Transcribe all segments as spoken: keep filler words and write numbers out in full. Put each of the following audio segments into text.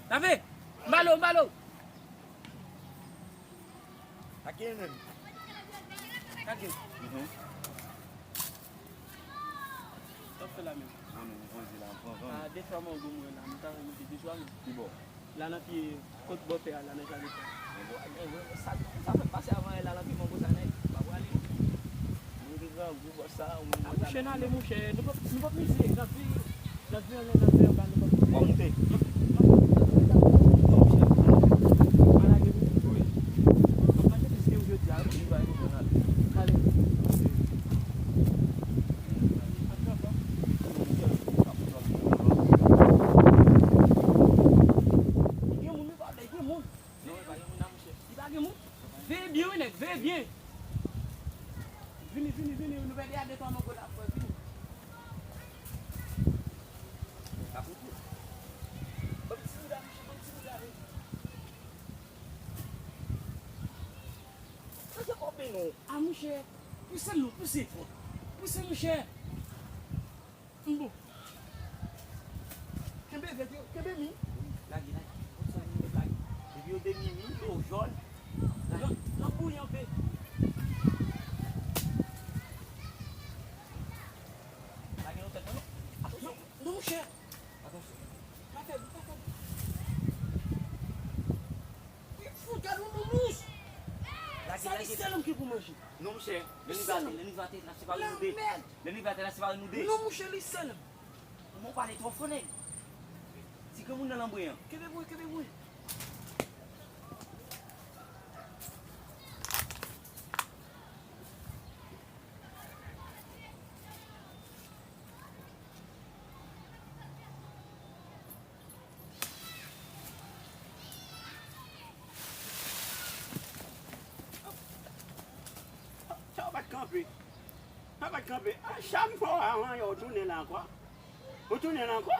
Lave! M ba l ou, m ba l ou! Sa k gen menm? Sa k gen? Mhm. Sa w fè la menm? Mwen menm, mwen poze la, mwen pran van. Ah, de twa mango mwen la, mwen ta renmen mete de twa menm. Ki bò? La nan pye kot bòpè a, la nan jaden pa. Mango, eh, eh, sa, sa fè m pase avan la, nan pye mango sa nèt. M pa prale. Mwen te grangou bò sa, ou menm bò sa. Ah, mouche, n ale, mouche. Nou p ap, nou p ap mize, n ap viv. N ap vin anlè, n ap vin anba, nou p ap. W ap monte? N ap, n ap, n ap, n ap, n ap, pa lage nou. Wi. N ap manje plis ke ou jodi a, wi. Wi, ba, nou pran ale. Ale. Gen moun, wi, pa gen moun. Non, e pa gen moun nan, monchè. Li pa gen moun? Veye byen, wi, nèg, veye byen. Vini, vini, vini, nou pèdi a de twa mango la, frè, vini. Sa fouti. Ban m ti bouda, monchè, ban m ti bouda, wi. Sa se kòbe, non. Ah, monchè, pouse, non, pouse. Pouse, monchè. M bon. Kenbe vèt yo, kenbe mi. Lage, lage. Konsa nou met lage. Depi yo de mi, mi, yo jòn. Lage. Nan, nan bouyi anpe. Lage nan tèt mwen, non. Atansyon. Non, non, monchè. Atansyon. Pa fè bri, pa fè bri. Wi, fout, gad yon nounous. Lage, lage. Sa li sèl ki pou manje. Non, monchè. Lè nou vate, lè nou vate, n ap separe nou de. Lè nou vate, n ap separe nou de. Non, monchè, li sèl. Kòman w pale twò fò, nèg? Ti granmoun nan lanbren an. Kenbe bwen, kenbe bwen. Sa w pa t kanpe. Sa w pa t kanpe. A, sa m fè w avan yè, w tounen la ankò. Ou tounen la ankò?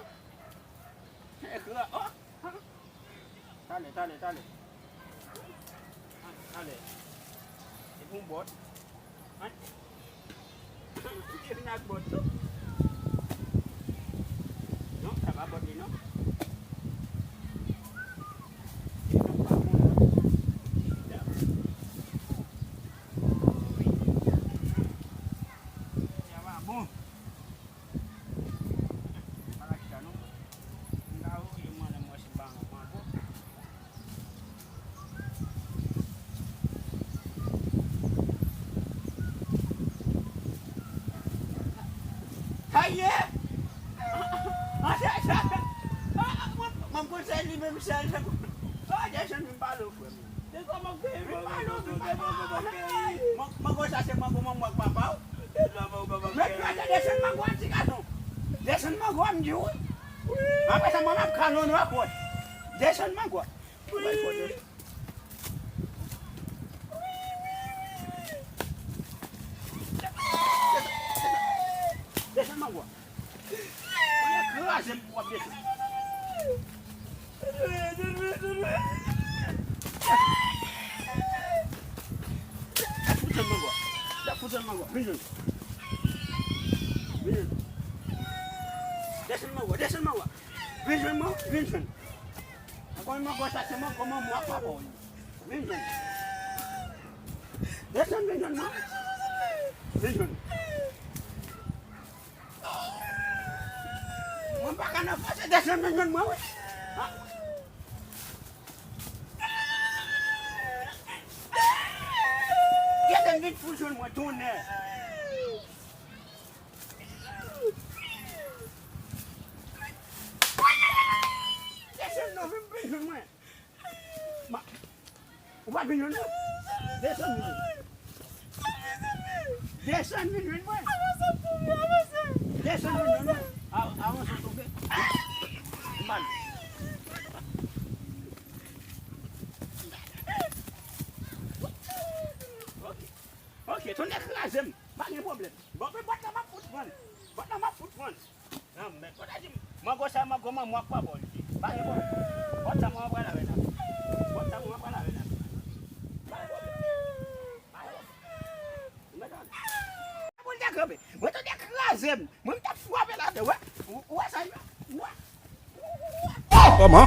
Ekran, oh! Talè, talè, talè. Talè. Se pou bòt. An. Li te vin ak bòt tou. Non, sa pa bòt li non. E nou pa bon non. Wi. Sa pa bon. Pa la chita non. M ta voye mwen nan mwen se pa anpon anpon. Sa ye? An, sa, sa. Mwen, mwen konn se li menm sèl. Sa, Jason, vin pale w, frè m. Mango sa se mango manman ak papa w. Men, men, desann mango a, ti gason. Desann mango a, m di w. Apre sa, mwen, m ap kalonnen w ankò. Desann mango a. Desann mango a. Mwen kraze m pou w ap desann. Fout sèl mango a. Fout sèl mango a. Vin jwenn. Vin jwenn. Desann mango a, desann mango a. Vin jwenn mwen, vin jwenn. Ankò yon mango sa, se mango manman ak papa w. Vin jwenn. Desann, vin jwenn mwen. Vin jwenn. Mwen pa ka nan fòse desann vin jwenn mwen, wi. Ah. Gade m vin fout jwenn mwen, tonnè. Desann non, vin, vin jwenn mwen. Ma, ou pa vin jwenn mwen? Desann vin jwenn mwen. Desann vin jwenn mwen. Desann vin jwenn mwen. A, avanse tonbe. Mal. Ok. Ok, tonnè kraze m. Pa gen pwoblèm. Bon, men bòt la m ap fout pran. Bòt la m ap fout pran. Non, men, kote di m, mango sa, mango manman ak papa w li ye. Pa gen pwoblèm. Bòt sa, mwen pral avè l la. Bòt sa, mwen pral avè l la. Pa gen pwoblèm. Pa gen pwoblèm. Mwen tande. Mwen tande kraze m. Mwen, m t ap frape l atè, wè. Ou, ou wè sa, yo? Kòman?